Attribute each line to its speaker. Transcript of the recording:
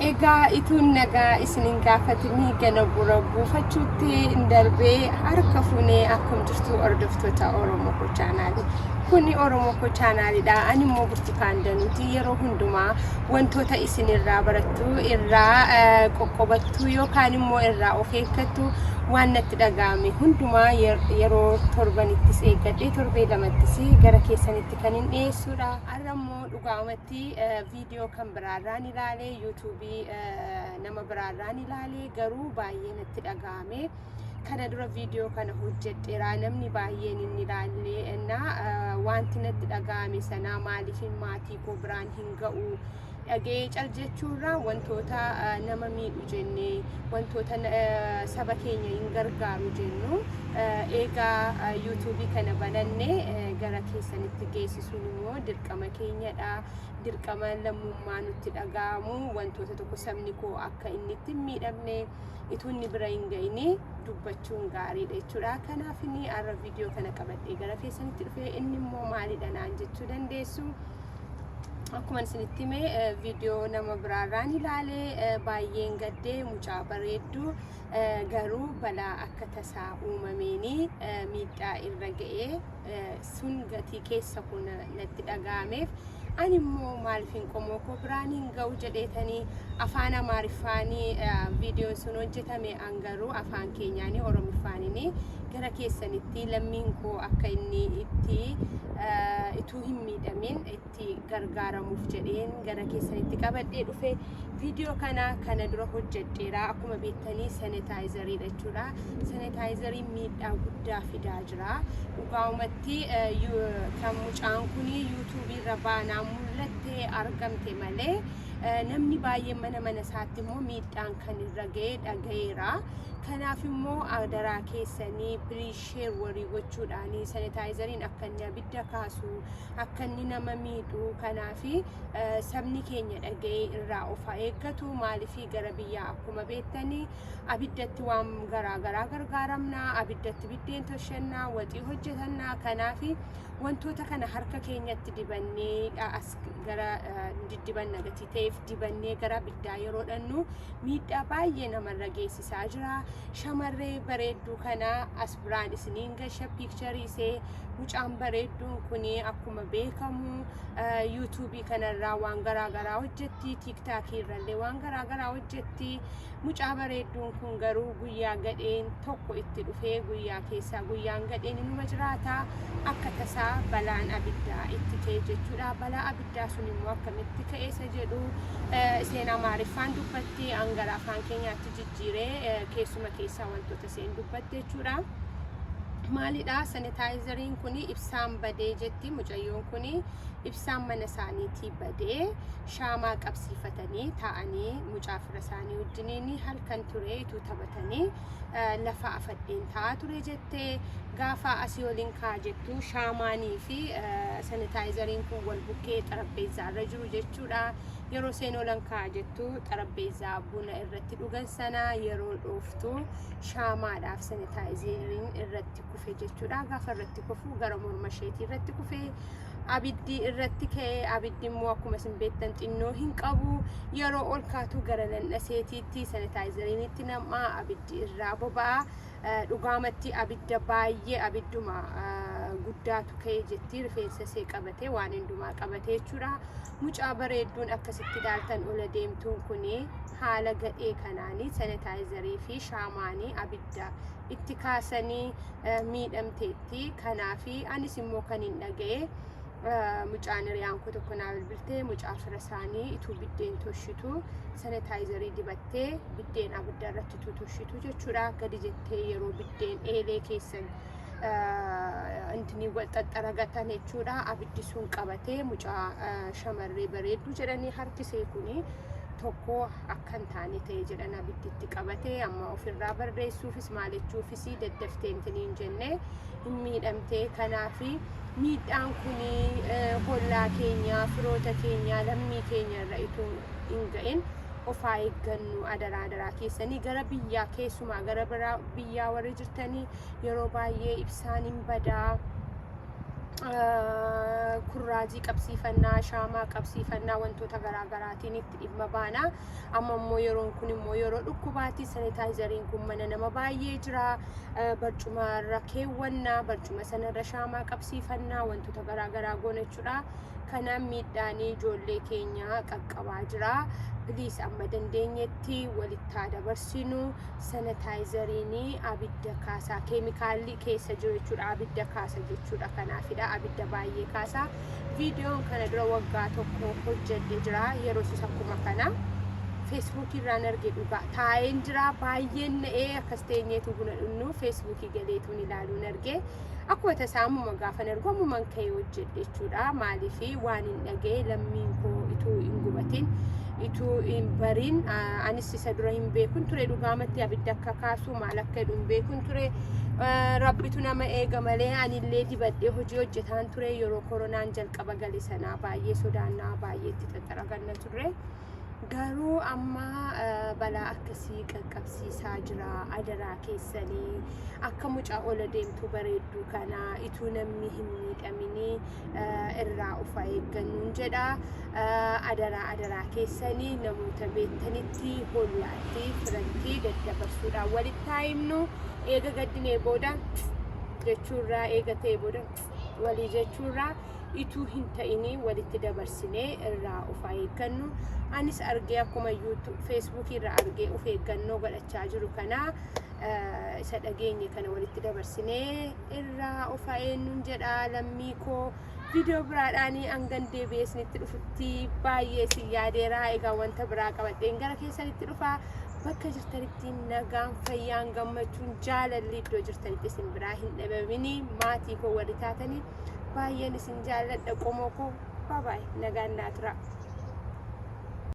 Speaker 1: Egaa ituun nagaa isin hin gaafatinii gana bura buufachuutti hin darbee harka fuunee akkam jirtu hordoftoota Oromoo Koo chaanaalii. Kuni Oromoo Koo chaanaalidha. Ani immoo Burtukaan Danuuti. Yeroo hundumaa wantoota isin irraa barattu, irraa qoqqobattu yookaan immoo irraa of eeggattu waan natti dhaga'ame hundumaa yeroo torbanittis eeggadhee torbee lamattis gara keessanitti kan hin dhiyeessuudha. Har'a immoo dhugaamatti viidiyoo kan biraarraan ilaale yuutuubii nama biraarraan ilaale garuu baay'ee natti dhaga'ame. Kana dura viidiyoo kana hojjedheera namni baay'een inni ilaalle na wanti natti dhaga'ame sanaa maaliif maatii koo biraan hin ga'u dhaga'ee cal jechuurraa wantoota nama miidhu jennee wantoota saba keenya hin gargaaru jennu eegaa yuutuubii kana bananne gara keessanitti geessisuun immoo dirqama keenyadha. Dirqama lammummaa nutti dhaga'amu wantoota tokko sabni koo akka inni itti hin miidhamne ituu inni bira hin ga'ini dubbachuun gaariidha jechuudha. Kanaaf inni har'a viidiyoo kana qabadhee gara keessanitti dhufe inni immoo maalidha naan jechuu dandeessu. Akkuma isinitti hime viidiyoo nama biraarraan ilaale baay'een gaddee mucaa bareedduu garuu balaa akka tasaa uumameeni miidhaa irra ga'ee sun gatii keessa koo natti dhaga'ameef ani immoo maaliifin qomoo koo biraan hin ga'u jedheetanii afaan amaariffaanii viidiyoon sun hojjetame an garuu afaan keenyaanii oromiffaanii gara keessanitti lammiin koo akka inni itti ituu hin miidhamin itti gargaaramuuf jedheen gara keessanitti qabadhee dhufe viidiyoo kana kana dura hojjedheera akkuma beektanii sanitaayizariidha jechuudha sanitaayizariin miidhaa guddaa fidaa jira dhugaa'umatti kan mucaan kun yuutuubii irra baanaa mul'attee argamte malee namni baay'een mana mana isaatti immoo miidhaan kan irra ga'e dhaga'eera. Kanaaf immoo adaraa keessanii please share warii gochuudhaan sanitaayizariin akka inni abidda kaasu akka inni nama miidhu kanaaf sabni keenya dhaga'ee irraa of haa eeggatu maaliif gara biyyaa akkuma beektanii abiddatti waan garaa garaa gargaaramna abiddatti biddeen toshannaa waxii hojjetannaa kanaaf wantoota kana harka keenyatti dibannee as gara diddibanna gatii ta'eef dibannee gara abiddaa yeroo dhannu miidhaa baay'ee namarra geessisaa jira. Shamarree bareedduu kana as biraan isiniin gasha piikcharii isee mucaan bareedduun kun akkuma beekamu yuutuubii kanarraa waan garaa garaa hojjetti tiiktaakii irrallee waan garaa garaa hojjetti. Mucaa bareedduun kun garuu guyyaa gadheen tokko itti dhufee guyyaa keessaa guyyaan gadheen inuma jiraata akka tasaa balaan abiddaa itti ka'e jechuudha. Balaa abiddaa sun immoo akkamitti ka'e isa jedhu isheen Amaariffaan dubbatti an gara afaan keenyaatti jijjiiree keessuma keessaa wantoota isheen dubbatte jechuudha. Maalidha sanitaayizariin kun ibsaan badee jetti mucayyoon kun ibsaan mana isaaniitii badee shaamaa qabsiifatanii taa'anii mucaa fira isaanii wajjiniin halkan ture ituu taphatanii lafa afadheen taa'aa ture jette gaafa asii oliin kaa jettu shaamaanii fi sanitaayizariin kun wal bukkee xarapheezzaa irra jiru jechuudha. Yeroo isheen olan kaa jettu xarapheezzaa buna irratti dhugan sana yeroo dhooftu shaamaadhaaf sanitaayizariin irratti kufe jechuudha. Gaafa irratti kufu gara morma isheetii irratti kufe abiddi irratti ka'e abiddi immoo akkuma isin beektan xinnoo hin qabu yeroo ol kaatu gara nannaseetiitti sanitaayizariin itti nam'a abiddi irraa boba'a dhugaamatti abidda baay'ee abidduma guddaatu ka'e jetti rifeensa ishee qabate waan hundumaa qabate jechuudha. Mucaa bareedduun akkasitti ilaaltan ola deemtuun kun haala gadhee kanaanii sanitaayizarii fi shaamaanii abidda itti kaasanii miidhamteetti. Kanaaf anis immoo kan hin dhaga'e mucaan hiriyaan koo tokko naa bilbiltee mucaa fira isaanii ituu biddeen toshitu sanitaayizarii dibattee biddeen abidda irratti ituu toshitu jechuudha. Gadi jettee yeroo biddeen eelee keessan intini wal xaxxaragatan jechuudha. Abiddi sun qabatee mucaa shamarree bareedduu jedhanii harkisee kuni tokko akka hin taane ta'e jedhan abidditti qabate amma ofirraa barreessuufis maal jechuufis daddaftee intini hin jenne hin miidhamte kanaaf miidhaan kun hollaa keenya firoota keenya lammii keenya irra itoo hin ga'in ofaa eeggannu adaraa adaraa keessanii gara biyyaa keessumaa gara biyyaa warri jirtanii yeroo baay'ee ibsaan hin badaa. Kurraazii qabsiifannaa, shaamaa qabsiifannaa, wantoota garaa garaatiin itti dhimma baana. Amma immoo yeroon kun immoo yeroo dhukkubaati. Sanitizeriin kun mana nama baay'ee jira. Barcuma irra keewwannaa, barcuma sanarra shaamaa qabsiifannaa, wantoota garaa garaa goona jechuudha. Kanaan miidhaan ijoollee keenya qaqqabaa jira. Please, amma dandeenyetti walitti haa dabarsinu. Sanitizeriin abidda kaasaa, keemikaalli keessa jiru jechuudha. Abidda kaasa jechuudha. Kanaafidha abidda baay'ee kaasa. Viidiyoon kana dura waggaa 1 hojjedhe jira. Yeroo sis akkuma kana Feesbuukii irraan arge. Dhugaa taa'een jira, baay'een na'ee. Akkas teenyeetu buna dhunnu, Feesbuukii galeetuun ilaaluun arge. Akkuma tasaa ammuma gaafan argu ammuman ka'ee hojjedhe jechuudha. Maaliif waan hin dhagee lammiin koo ituu hin gubatin, ituu hin barin. Anis isa dura hin beekun ture. Dhugaamatti abidda akka kaasu, maal akka jedhu hin beekun ture. Rabbitu nama eega malee anillee dibadhee hojii hojjetaan ture. Yeroo koronaan jalqaba gale sanaa baay'ee sodaannaa, baay'ee itti xaxaraganna turre. Garuu amma balaa akkasii qaqqabsiisaa jira. Adaraa keessanii, akka mucaa ola deemtuu bareedduu kanaa ituu namni hin miidhaminii irraa of eeggannuun jedha. Adaraa, adaraa keessanii, namoota beektanitti, hollaatti, firatti daddabarsuudhaan walitti haa himnu. Eega gaddinee booda jechuurraa, eega ta'e booda walii jechuurraa ituu hin ta'inii, walitti dabarsinee irraa of haa eeggannu. Anis argee, akkuma YouTube, Feesbuukii irraa argee of eeggannoo godhachaa jiru kana, isa dhageenye kana walitti dabarsinee irraa of haa eenyuun jedha lammii koo. Viidiyoo biraadhaan hangan deebi'ee isinitti dhufutti baay'ee isin yaadeera. Egaa wanta biraa qabadheen gara keessanitti dhufa. Bakka jirtanitti nagaan, fayyaan, gammachuun, jaalalli iddoo jirtanitti isin biraa hin dhabamini. Maatii koo warri taatanii baay'een isin jaalladha, qomoo koo. Bye bye, nagaan naa tura.